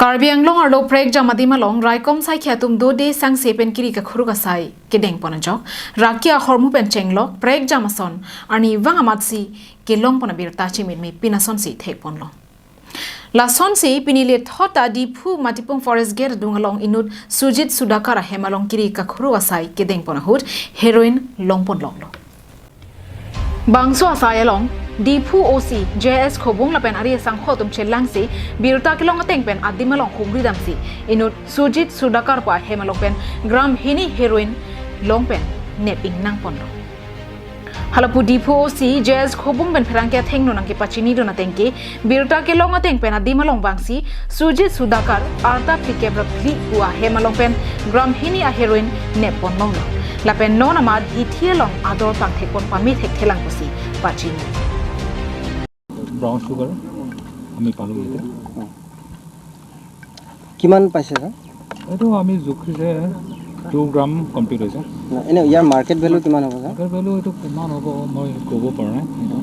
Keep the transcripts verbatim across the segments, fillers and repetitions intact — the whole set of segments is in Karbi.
Karbi Anglong arlo prekjam adim along raikom saikhi atum dode sangse pen kiri kakhuruk asai kedengpon ajok, raki ahormu pen chenglok prekjam ason arnivang amatsi kelongpon abirta chimitme pini asonsi thekponlo. Lasonsi pini lethot ta Diphu Matipung Forest Gate adung along inut Sujit Sudhakar ahem along kiri kakhuruk asai kedengpon ahut heroin longponloklo. Bangso asai along Diphu O C J S Khobung lapen ari asangho atum chelangsi birta kelong ateng pen adim along humri damsi inut Sujit Sudhakar pu ahem along pen gram hini heroin long pen nep ingnangponlo. Halapu Diphu O C J S Khobung pen pherangke athengno nangkepachinidun ateng ke birta kelong ateng pen adim along vangsi Sujit Sudhakar arta phlikep ra phli pu ahem along pen gram hini aheroin nepponlonglo. Lapen non amat hithi along ador pangthekpon pame thekthelang pusi pachini. Brown sugar আমি পালোঁ ইয়াতে। কিমান পাইছে ছাৰ? এইটো আমি জুখিছে টু গ্ৰাম কমপ্লিট হৈছে। ন- এনে ইয়াৰ মাৰ্কেট ভেলু কিমান হ'ব ছাৰ? মাৰ্কেট ভেলু এইটো কিমান হ'ব মই ক'ব পৰা নাই এইটো।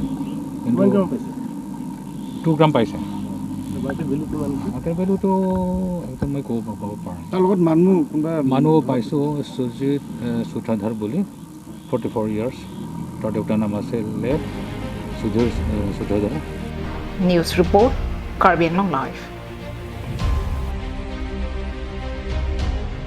কিন্তু কিমান গ্ৰাম পাইছে? টু গ্ৰাম পাইছে। মাৰ্কেট ভেলু কিমান? মাৰ্কেট ভেলুটো একদম মই ক'ব ক'ব পৰা নাই। তাৰ লগত মানুহ কোনোবা মানুহ পাইছোঁ সুজিত এ, চুঠাধাৰ বুলি ফৰ্টি ফ'ৰ ইয়াৰ্ছ। তাৰ দেউতাৰ নাম আছে লেট সুধীৰ এ, চুঠাধাৰ। News report, Karbi Anglong Live.